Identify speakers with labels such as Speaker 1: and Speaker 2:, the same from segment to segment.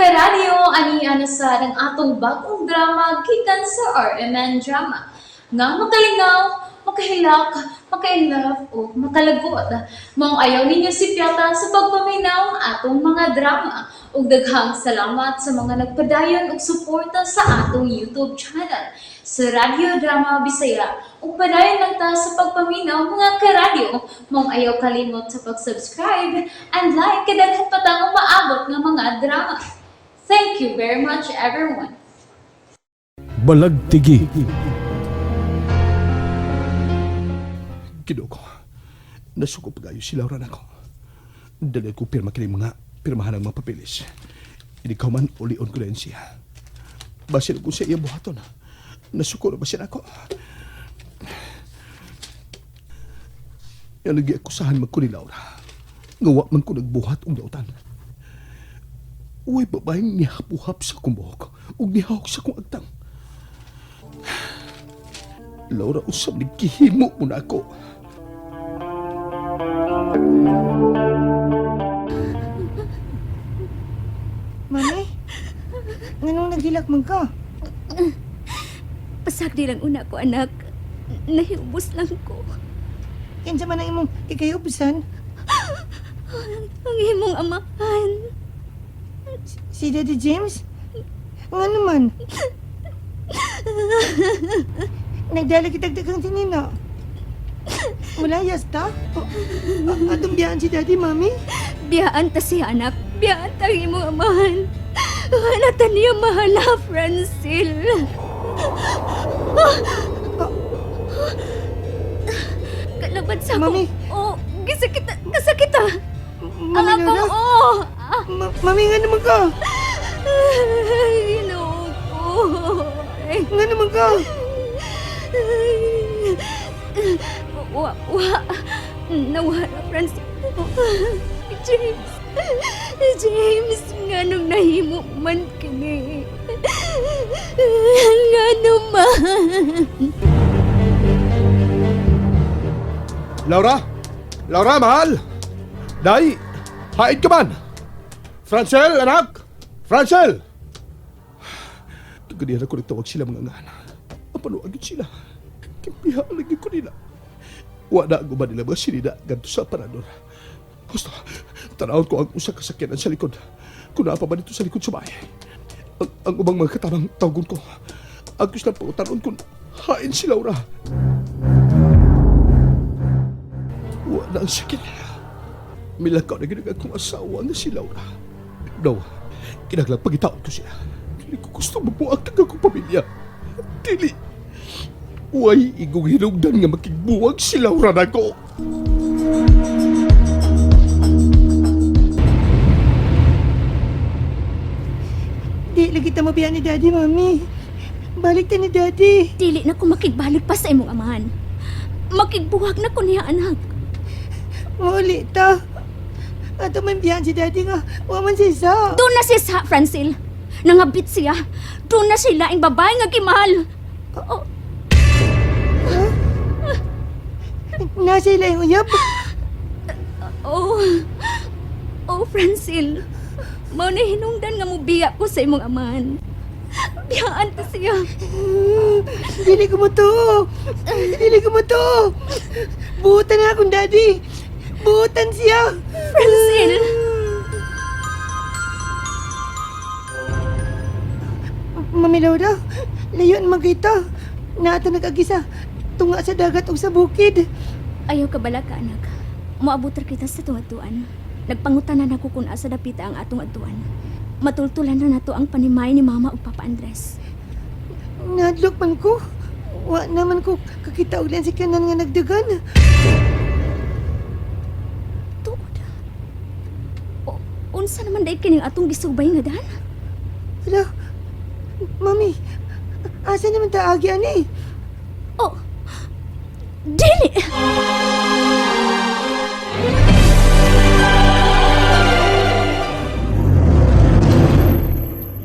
Speaker 1: Karadyo, ani na sa ang atong bagong drama gikan sa RMN Drama. Nga makalingaw, makahilak, makainlove o makalagot. Maong ayaw ninyo sipyata sa pagpaminaw ang atong mga drama. Ug daghang salamat sa mga nagpadayon og suporta sa atong YouTube channel sa Radyo Drama Bisaya. Ug padayon lang ta sa pagpaminaw, mga karadyo. Maong ayaw kalimot sa pag-subscribe and like kay daghan pa tang umaabot nga mga drama. Thank you very much, everyone.
Speaker 2: Balagtigi.
Speaker 3: Ginoo ko. Nasuko pagayo si Laura nako. Dali ko pirma kini mga pirmahan ang mga papeles. Ikaw man ulion ko rin siya. Basin ko sa iya buhaton. Nasuko na basin ako. Yan lagi akusahan man ko ni Laura. Ngawa man ko nagbuhat og dautan. Uy, babaeng nihapuhap sa akong buhok ug nihawak sa akong agtang. Laura, usab ni gihimo mo na ako.
Speaker 4: Mami, nganong naghilak man ka?
Speaker 5: Pasagdi lang una ko, anak. Nahiubos lang ko.
Speaker 4: Kinsa man ang imong kikayubsan?
Speaker 5: Ang imong amahan.
Speaker 4: Si Daddy James? Nga naman? Nagdala kitag daghang tinina. Mulayas ta? O, atong biyaan si Daddy, Mami?
Speaker 5: Biyaan ta siya, anak. Biyaan ta ang imong amahan. Hanatan niya mahala, Francil. Kalaban sa akong...
Speaker 4: Mami.
Speaker 5: Oh, gisakita, kasakita. Ang
Speaker 4: Mami
Speaker 5: akong...
Speaker 4: Laura?
Speaker 5: Oh,
Speaker 4: Mami, nga naman ka?
Speaker 5: Ginoo ko.
Speaker 4: Nga naman ka?
Speaker 5: Wa, wa. Nawala, Francis. James. James, nga nung nahimo man kini. Nga naman.
Speaker 3: Laura? Laura, mahal! Day! Hain ka man! Francel, anak! Francel! Tuganihan ako nagtawag sila mga ngana. Apanuagin sila. Kipiha lagi ko nila. Wala ang uban nila mga sinida ganto sa parador. Gusto, tanawon ko ang usa ka sakyanan sa likod. Kung naa pa ba dito sa likod sa bahay. Ang ubang mga katamang tawagon ko. Ang gusto lang pangutanon kung hain si Laura. Wala ang sakit. Milakaw na ginag akong asawa nga si Laura. No, kinaglang pagitaon ko siya. Dili ko gusto mabuak ang akong pamilya. Dili. Way igong hinugdan nga makigbuwag si Laura nako.
Speaker 4: Di lagi ta mabiyaan ni Daddy, Mami. Balik ta ni Daddy.
Speaker 5: Dili na ko makigbalik pa sa imong amahan. Makigbuwag na ko niya, anak.
Speaker 4: Mauli ta. Ato man biyaan si Daddy nga. Wa man si Sa.
Speaker 5: Doon na siya sa Francil. Nangabit siya. Doon na siya laing babae nga gimahal. Oh,
Speaker 4: Nasa ila yung uyab.
Speaker 5: Oh. Oh, Francil. Mao na hinungdan nga mubiya ko sa imong amahan. Biyaan ta siya.
Speaker 4: Dili ko mo to. Dili ko mo to. Buutan na akong daddy. Buutan siya.
Speaker 5: Francil.
Speaker 4: Mami Laura, layo man kita. Naata nag-agisa. Tunga sa dagat o sa bukid.
Speaker 5: Ayaw ka bala ka, anak. Moabot ra kita sa tuwatuan. Nagpangutanan ako kung asa dapita ang atong adtuan. Matultulan na nato ang panimay ni Mama ug Papa Andres.
Speaker 4: Nadlok man ko. Wa naman ko kakita og si kanan nga nagdagan.
Speaker 5: Tuod. O, unsa naman dai kining atong gisubay nga dan?
Speaker 4: Hala, Mami, asa naman ta agi ani?
Speaker 5: Oh, dili!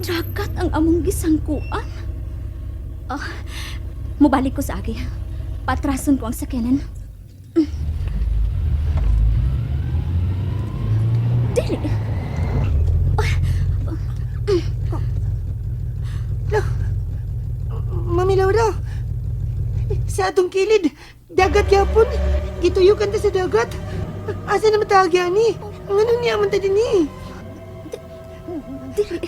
Speaker 5: Dagat ang among gisangkuan. Ah, mubalik ko sa agi. Patrason ko ang sakyanan. Dili. Ah,
Speaker 4: Atong kilid, dagat yapon. Gituyukan ta sa dagat. Asa na matagyan ni? Nganong niya man ta dinhi?
Speaker 5: Dili.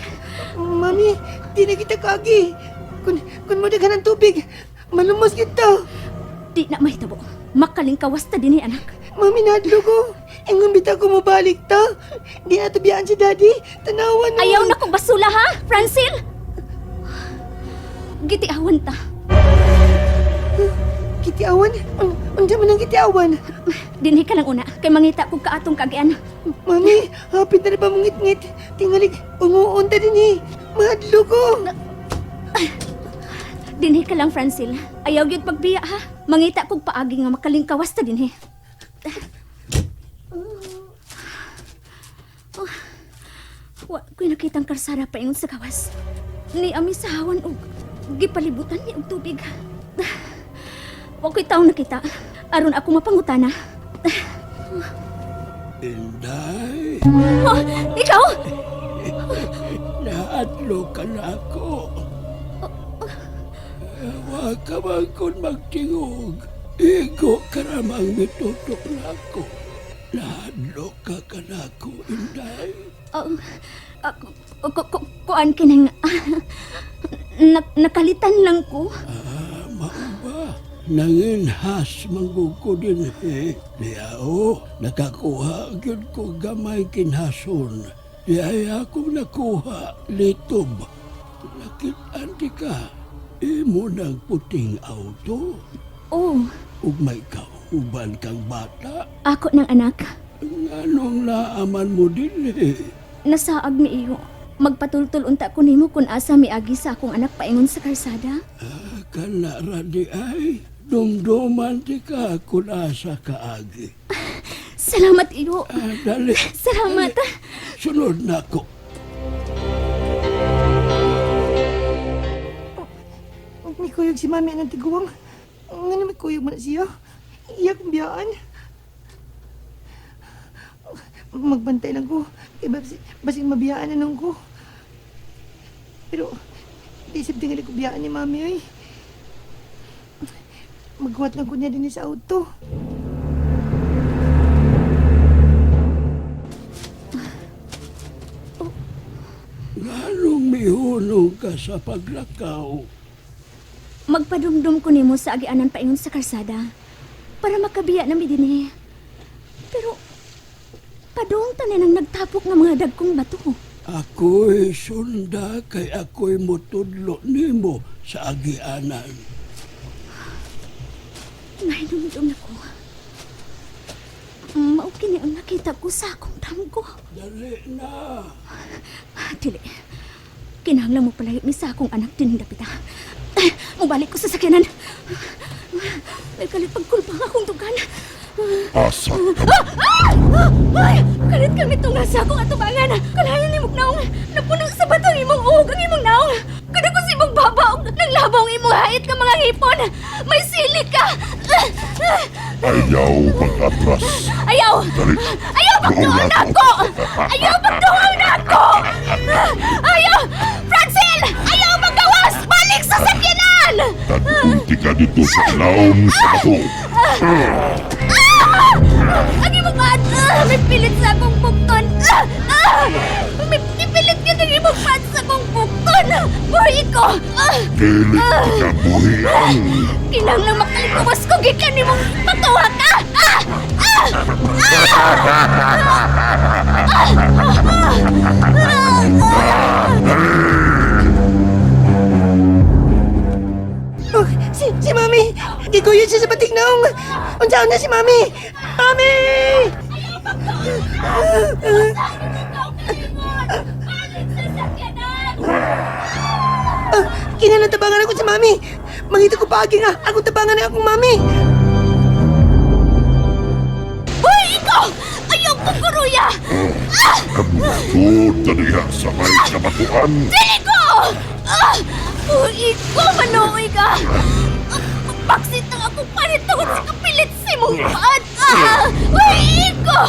Speaker 4: Mami, di na kita kagi. Kun mo daghan ang tubig, malumos kita.
Speaker 5: Di na mahitabo. Makalingkawas ta dinhi, anak.
Speaker 4: Mami, nadlo ko. Ingon bitaw ko mobalik ta. Di na tubiyaan si Daddy. Tanawan na.
Speaker 5: Ayaw na kong basula ha, Francil! Gitiawan ta.
Speaker 4: Kitiawan? Unsa man ang kitiawan?
Speaker 5: Dinhi ka lang una, kay mangita kog kaatong kagian.
Speaker 4: Mami, hapit na na ba mangit-ngit? Tingalig, unguon ta din eh. Mahadlo ko.
Speaker 5: Dinhi ka lang, Francil. Ayaw gyud pagbiya ha. Mangita kog paagi nga makalingkawas ta dinhi. Oh, wa ko'y nakitang karsada paingon sa gawas. Ni ami sa hawan og gipalibutan ni og tubig. Wa ko'y taong nakita. Aron ako mapangutana.
Speaker 2: Inday,
Speaker 5: Oh, ikaw?
Speaker 2: naadlo ka na ako. Wa ka man kun magtingog. Igo ka ramang mitutok na ako. Naadlo ka ka na ako, Inday.
Speaker 5: Oh, kuan kinang nakalitan lang ko.
Speaker 2: Ah, mao ba? Nanginhas manggug ko din eh. Liyao, nakakuha gyud ko gamay kinhason. Di ay akong nakuha, litob. Nakit-an di ka. Imo ng puting auto.
Speaker 5: Oh,
Speaker 2: Ug may kauban kang bata.
Speaker 5: ako ng anak.
Speaker 2: Nganong naaman mo din eh.
Speaker 5: Nasaag ni iyo. Magpatultul unta ko nimo kung asa miagi sa akong anak paingon sa karsada.
Speaker 2: Ah, kana ra di ay. Dumduman di ka kung asa kaagi.
Speaker 5: Salamat iyo.
Speaker 2: Ah, dali.
Speaker 5: Salamat.
Speaker 2: Sunod na ko.
Speaker 4: May kuyog si Mami anang tiguang. Nga may kuyog man na siya. Iya kong biyaan. Magbantay lang ko. Kay basing mabiyaan na nung ko. Pero, di sab tingali ko biyaan ni Mami ay. Maghuwat lang ko niya din sa auto.
Speaker 2: Nganong mihunong ka sa paglakaw?
Speaker 5: Magpadumdum ko nimo sa agianan paingon sa karsada para makabiya na mi dinhi. Pero padung tanan ang nagtapok nga mga dagkong bato.
Speaker 2: Ako'y sunda kay ako'y mutudlo nimo sa agianan.
Speaker 5: Nahinumdum na ko. Mao kini ang nakita ko sa akong damgo.
Speaker 2: Dali na.
Speaker 5: Dili. Kinahanglan mo palayo mi sa akong anak din dapita. Mubalik ko sa sakyanan. May kalit pagkulpa ang akong dugan.
Speaker 6: Asa ka
Speaker 5: Ah! Ay! Kalit kami tunga sa akong atubangan. Kalayan ni mong naong. Napuno sa batang imong uhog ang imong naong. Kada ko sa imong babaog, nanglabaw ang imong hait nga mga hipon. May sili ka.
Speaker 6: Ayaw pag-atras.
Speaker 5: Ayaw!
Speaker 6: Dali.
Speaker 5: Ayaw pagduol na ako! Ayaw pagduol na ako! Ayaw! Francel! Ayaw magawas! Balik sa sakyanan!
Speaker 6: Tagpunti ka dito sa ilawom sa bato.
Speaker 5: Ah! Ang imong at may pilit sa akong bukton. Ah! Ah! May pilit ka ng imong pat sa akong bukton. Buhi ko! Ah!
Speaker 6: Dili ka buhian.
Speaker 5: Kinahanglang makalikuwas ko gikan nimong patuha ka! Ah! Ah!
Speaker 4: Oh, si Mami! Giguyod siya sa bating naong! Unsaon na si Mami? Mami!
Speaker 5: Balik sa sakyanan!
Speaker 4: Ah, kinahanglan tabangan ako si Mami! Mangita ko paagi nga! Akong tabangan na akong Mami!
Speaker 5: Buhi ko! Ayaw ko kuruya!
Speaker 6: Kamukod na diha sa may kabatuan.
Speaker 5: Dili ko! Ah! Buhi ko! Manuoy ka! Ah, Baksit ang akong palit tungod sa kapilit sa imong paat! Ah! Buhi ko!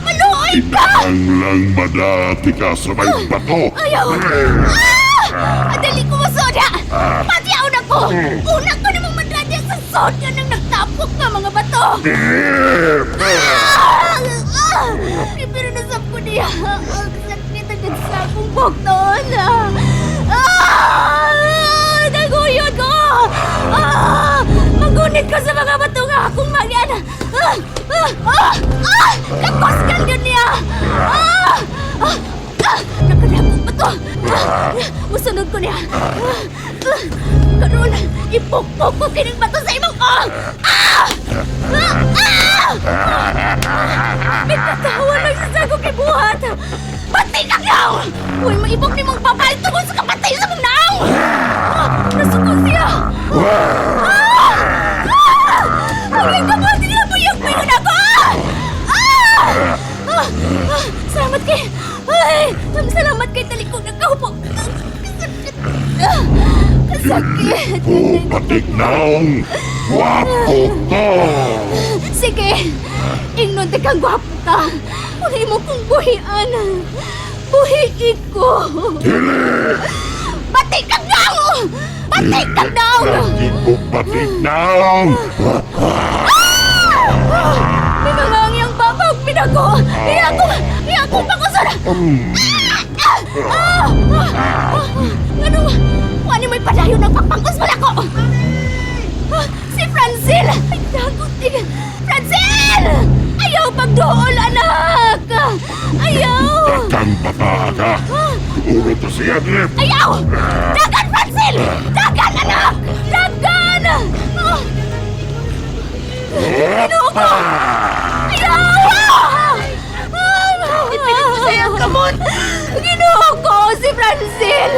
Speaker 5: Manuoy ka!
Speaker 6: Kinahanglang madati ka sa may bato.
Speaker 5: Ayaw! Ah! Dali ko masoda! Patiaw na ko! Una ko namang madradi sa Sod nga nang nagtapok nga mga bato! Ah! Ah! Pero nasap ko niya. Ang sakit agad sa akong bukton. Ah! Naguyod ko! Ah! Magunit ko sa mga bato nga akong magyan. Ah! Ah! Ah! Ah! Kakusgan yun niya! Ah! Ah! Ah! Nakadakot ba to? Ah! Musunod ko niya. Ah! Ah! Karon, ipukpok ko kining bato sa imong ah! Ah! Ah! Ah! Pinatawa lang siya sa akong kibuhat! Patay ka naw! Uy, maibok ni mong babae tungkol sa kapatay sa mong naong! Ah, nasuko siya! Ah! Ah! Ang kapatid na po yung pingon ako! Ah! Ah! Ah! Ah! Salamat kay... Ay! Salamat kay talikong nagkahupo! Ah! Sakit!
Speaker 6: Ko batik naong. Wapo ko.
Speaker 5: Sige! Ingnon di kang gwapo ka! Wala mo kong buhian! Buhiin ko!
Speaker 6: Dili.
Speaker 5: Batay kang naong! Batay kang naong!
Speaker 6: Lagi ko batik naong.
Speaker 5: May mga ang babag minago! Iya ko! Iya ko pakusod! Ah! Ah! Ah! Ano? Wani mo'y padayon ng pagpangkus wala ko! Ah, si Francel! Ay, dagot eh. Francel! Ayaw pagduol, anak! Ayaw!
Speaker 6: Kakang bata ka. Uro to siya drip.
Speaker 5: Ayaw! Dagan, Francel! Dagan, anak! Dagan! Ah! Ginoo ko! Ayaw! Ipilit ko sa'yo ang kamot! Ginoo ko, si Francel!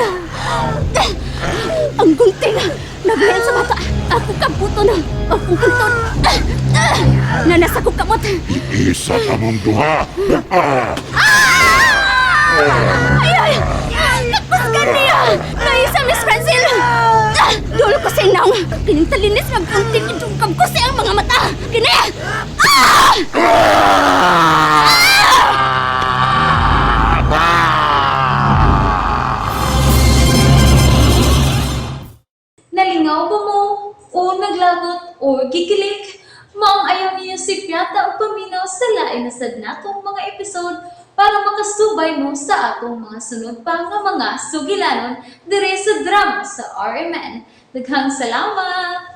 Speaker 5: Ang gunting! Naglayan sa bata! Ako kabuto na! Ako kanton! Nanasa ko kamot!
Speaker 6: Isa ka mong duha. Ah!
Speaker 5: Ay, ay! Lakos ka niya! Naisa, Miss Francel! Ah, dulo ko sa inaw! Kining talinis nga gunting idungkam ko sa iyang mga mata! Kini! Ah!
Speaker 1: Nalingaw ba mo? O naglagot o gikilig? Maong ayaw niyo si Piata o paminaw sa lain na sad natong mga episode para makasubay mo sa atong mga sunod pa nga mga sugilanon dire sa drama sa RMN. Daghang salamat!